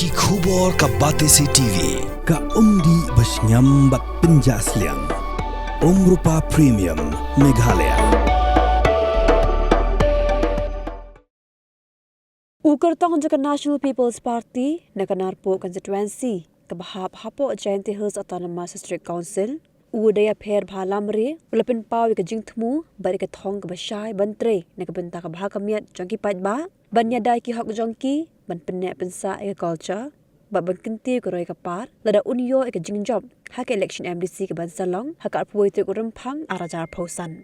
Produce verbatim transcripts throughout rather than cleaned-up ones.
Ki khubor ka Batesi T V, ka umdih ba shngiam bad pynjah sliang. Umrupa Premium, Meghalaya. U kyrtong jong ka National People's Party na ka Narpuh constituency kaba hap hapoh Jaintia Hills Autonomous District Council, u Dayapher Bhalamre, u la pynpaw ïa ka jingthmu bad ïa ka thong kaba shai ban trei na ka bynta ka bha ka miat jong ki paidbah, ban ïada ïa ki hok jong ki, ban pynneh pynsah ïa ka culture, bad ban kyntiew ïa ka roi ka par lada un ïoh ïa ka jingjop ha ka election M D C kaban sa long ha ka arphew wei tarik u Rymphang arhajar arphew san.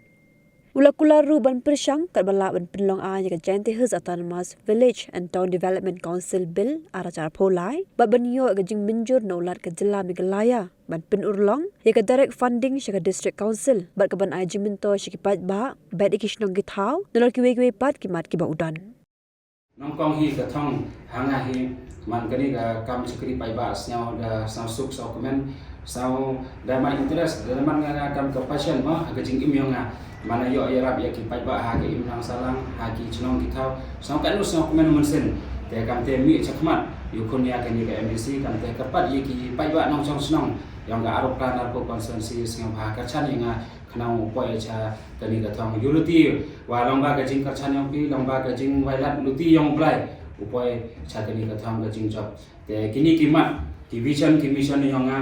U la kular ruh ban pyrshang katba lah ban pynlong aiñ ïa ka Jaintia Hills Autonomous Village and Town Development Council Bill arhajar arphew lai bad ban ïoh ïa ka jingmynjur na u Lat ka jylla Meghalaya ban pynurlong ïa ka direct funding sha ka District Council bad kaban ai jingmyntoi sha ki paidbah, bad ïa ki shnong ki thaw, nalor kiwei kiwei pat ki mat kiba u don. Nyngkong hi ka thong ha nga hi, man kane ka kam shakri paidbah, sngew da, sngew suk, sngew kmen, sngew da man interest, da man nga, nga kam ka passion mo ha ka jingim jong nga. Man ïoh ïarap ïa ki paidbah ha ka imlang sahlang, ha ki shnong ki thaw, sngew katno sngew kmen mynsiem. Te kam te mih shakhmat ïakhun ïa kane ka M D C, kam te kyrpad ïa ki paidbah nongshong shnong jong ka Arphew Phra Narpuh constituency, sngewbha kyrchan ïa nga khnang u poi sha kane ka thong. Ïa luti, wa long ba ka jingkyrchan jong phi, long ba ka jingwai lad luti jong U Blai, u poi sha kane ka thong ka jingjop. Te kine ki mat, ki vision, ki mission jong nga,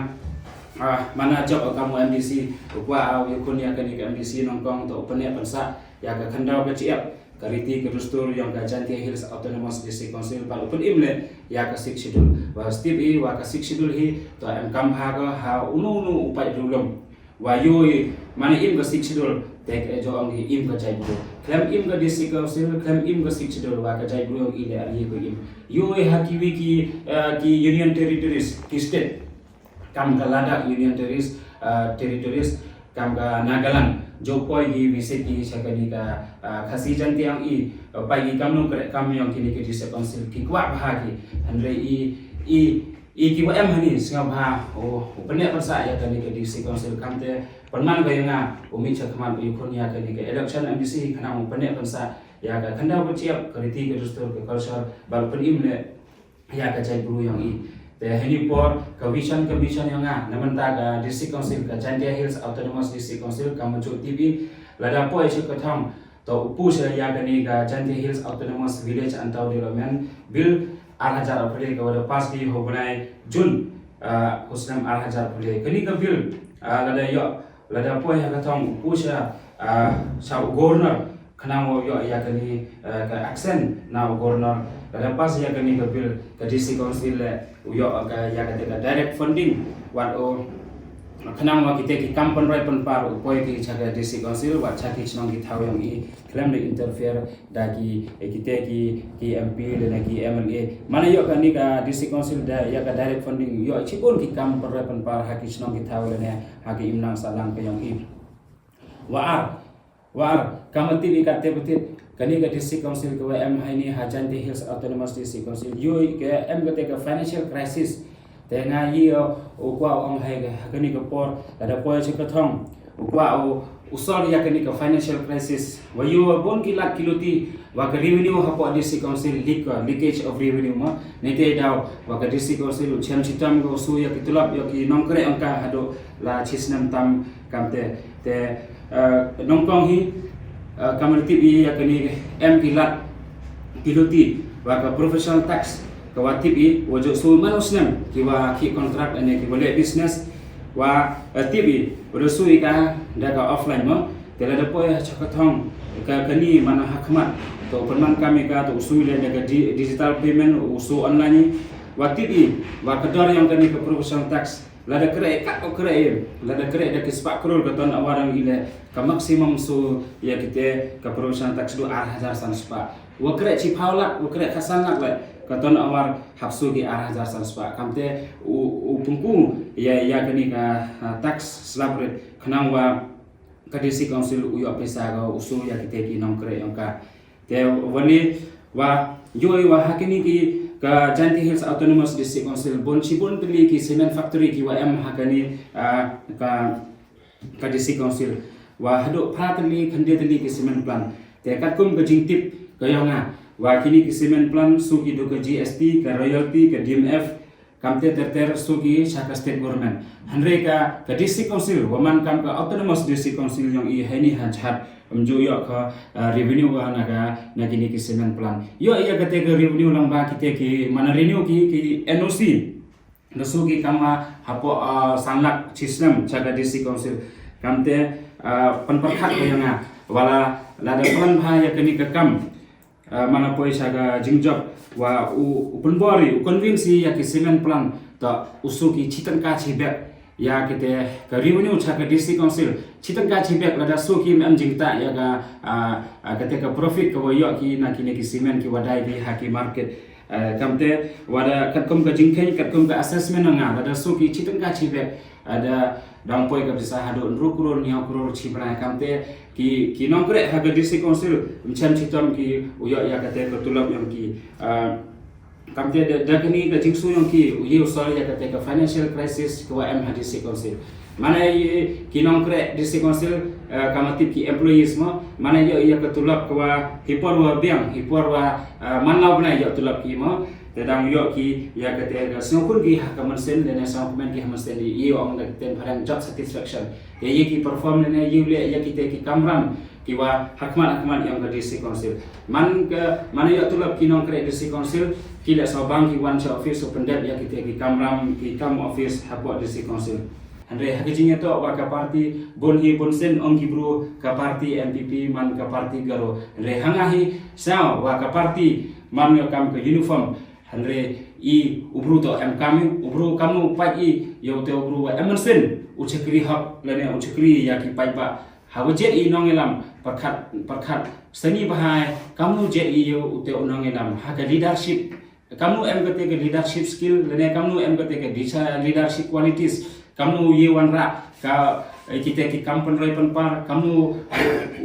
ah, man la jop ha ka kam u M D C, u kwah, ah, u ïakhun ïa kane ka M D C nyngkong, to u pynneh pynsah ïa ka khyndew ka shyiap, ka riti ka dustur jong ka Jaintia Hills Autonomous District Council, bad u pynim leh ïa ka Sixth Schedule. Wa step i, wa ka Sixth Schedule hi to em kam bha ka ha uno uno u paid riewlum. Wa ïoh i, man im ka Sixth Schedule, te ka jong i im ka jaitbru. Khlem im ka District Council, khlem im ka Sixth Schedule, wa ka jaitbru jong i leh ar ïoh ka im. Ïoh i ha kiwei ki, eh, ki Union Territories, ki state. Kam ka Ladakh Union Terris-, ah, Territories, kam ka Nagaland, jop poi ki visit ki sha kane ka, ah, Khasi Jaintia jong i, ah, peit ki kamno kreh kam jong kine ki District Council, ki kwah bha ki, hynrei i, i, i kiba em hangne, sngewbha, oh, u pynneh pynsah ïa kane ka District Council, kam te pynman ka ïa nga, u mih shakhmat u ïakhun ïa kane ka election M D C, khnang u pynneh pynsah ïa ka khyndew ka shyiap, ka riti ka dustur ka culture, bad u pynim leh ïa ka jaitbru jong i. Te ha kane por ka vision ka mission jong nga na bynta ka District Council ka Jaintia Hills Autonomous District Council kam mynjur tip i lada poi sha ka thong to u push ïa kane ka Jaintia Hills Autonomous Village and Town Development Bill ar hajar arphew lai kaba da pass ki ha u bnai June, ah, u snem ar hajar arphew lai. Kane ka bill, ah, lada ïoh, lada poi ha ka thong u push ïa, ah, sha u Governor, khnang u ïoh ïa kane, eh, ka assent na u Governor, lada pass ïa kane ka bill ka District Council leh u ïoh ka ïa kata ka direct funding, wat u khnang wa kita ki kam pynroi pynpar u poi ki sha ka District Council, wat sha ki shnong ki thaw jong i, khlem da interfere da ki, eh, kita ki, ki M P lane ki M L A. Man la ïoh kane ka District Council da ïa ka direct funding, ïoh shibun ki kam pynroi pynpar ha ki shnong ki thaw lane ha ki imlang sahlang ka jong i. Wa ar, Wa ar, kam tip i katte ba tip, kane ka District Council kaba em hangne ha Jaintia Hills Autonomous District Council, ïoh i ka em kata ka financial crisis. Te nga ïohi u kwah u ong ha ka, ha kane ka por, lada poi sha ka thong, u kwah u, u solve ïa kane ka financial crisis. Wa ïoh bun ki lad ki luti, wa ka revenue hapoh District Council leak, ka leakage of revenue mo. Nangta daw, wa ka District Council u shem shitom ka u shu ïa ki tulop, ïa ki nongkreh ong ka haduh la shi snem tam kam te. Te, eh, nyngkong hi, eh, kam tip i ïa kane em ki lad ki luti wa ka professional tax ka wa tip i wa ju shu man u snem ki wa ki contract ane ki wa leh business wa, eh, tip i wa ju shu i ka da ka offline mo. Te lada poi sha ka thong ka kane man ha khmat to pynman kam i ka to u shu leh da ka di-, digital payment u shu online i wa tip i wa ka dor ïa kane ka professional tax. Lada kreh kat u kreh, lada kreh da ki spah klur ka ton awar ïa ile ka maximum shu ïa kite ka professional tax du ar hajar san spah. Wa kreh shiphew lak, wa kreh ka san lak le ka ton awar hap shu ki ar hajar san spah. Kamte u, u pynku ïa, ïa kane ka, ah, tax slab rate khnang wa ka District Council u ïoh pisa ka u shu ïa kite ki nongkreh ïong ka. Te wane wa ïohi wa ha kine ki ka Jaintia Hills Autonomous District Council bun shibun tylli ki cement factory ki wa em ha kane, ah, ka, ka District Council. Wa haduh phra tylli khyndai tylli ki cement plant. Te katkum ka jingtip ka ïong nga. Wa kini ki cement plant su ki duh ka G S T, ka royalty, ka D M F, kamte ter ter su ki sha ka state government. Hynrei ka, ka district council, wa man kam ka autonomous district council yong i haini ha Jhat, ym ju ïoh ka, uh, revenue wa na ka, na kini ki cement plant. Ïoh ïa kate ka revenue lang ba kite ki, mana renew ki, ki N O C. Da su ki kam hapoh, uh, san lak chi snem sha ka district council. Kamte, uh, pynpyrkhat ko ïa nga. Wa la, lada plan bha ïa kani ka kam, uh, mana poi sha ka jingjop. Wa u, u pynbor i, u convince i ïa ki cement plant. To u su ki chi tyngka chi bek. Ïa kite ka revenue sha ka district council. Chi tyngka chi bek lada su ki ym em jingtah ïa ka, uh, uh, kate ka profit ka wa ïoh ki na kine ki cement ki wa dai ki ha ki market. Uh, kamte, wa da katkum ka jingkheiñ, katkum ka assessment nga, lada su ki chi tyngka chi bek, uh, da dang poi ka pisa haduh hynriew klur, hynñiew klur chi bnai, kamte, ki, ki nongkreh ha ka district council, ym chem chitom ki u ïoh ïa kate ka tulop yong ki. Uh, kamte, da, da kani ka jingsu yong ki, u ïoh u solve ïa kate ka financial crisis, ka wa em ha district council. Mana i, ki nongkreh district council, uh, ka ma tip ki employees mo, mana ïoh ïa ka tulop ka wa hi por wa biang, hi por wa, uh, man la u bnai ïoh tulop ki mo, te dang ïoh ki ïa kate ka sngewkhun ki ha ka mynsiem, lane sngewkmen ki ha mynsiem, i ong da ka ktien phareng job satisfaction. Te ïa ki perform lane ïa u leh ïa kite ki kamram, ki wa ha khmat ha khmat yong ka district council. Man ka, mana ïoh tulop ki nongkreh district council, ki leh sawbang ki wan sha office u pyndep ïa kite ki kamram, ki kam office hapoh district council. Hynrei ha ka jingïatoh wa ka party bun hi bun sien ong ki bru ka party N P P man ka party Garo. Hynrei ha nga hi saw wa ka party man ïa kam ka uniform. Hynrei i u bru to em kam i, u bru kam u pait i, ïa u te u bru wa em mynsiem, u chakri hok lane u chakri ïa ki paidbah. Ha wa jet i nongïalam, pyrkhat, pyrkhat, sani bahai, kam u jet i ïa u te u nongïalam, ha ka leadership. Kamnu em kate ka leadership skill, lane kamnu em kate ka disa-, leadership qualities, kamnu u ïa wanrah ka, eh, kite ki kam pynroi pynpar, kamnu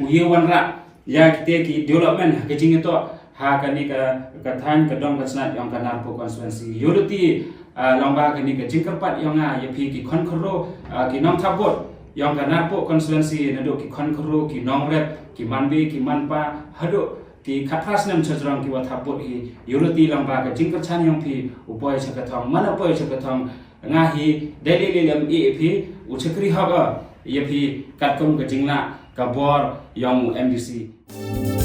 u ïa wanrah ïa kite ki development ha ka jingïatoh ha kane ka, ka thaiñ ka dong ka snat yong ka Narpuh constituency. Ïoh lynti, ah, lyngba kane ka jingkyrpad yong nga ïa phi ki khon khynroo, ah, ki nongthap vote yong ka Narpuh constituency, naduh ki khon khynroo, ki nongrep, ki manbei, ki manpa, haduh ki khatphra snem sha jrong ki wa thap vote hi. Ïoh lynti lyngba ka jingkyrchan yong phi, u poi sha ka thong, man u poi sha ka thong, nga hi dei lei lei lem ïa phi, u chakri hok ïa phi katkum ka jinglah ka bor yong u M D C.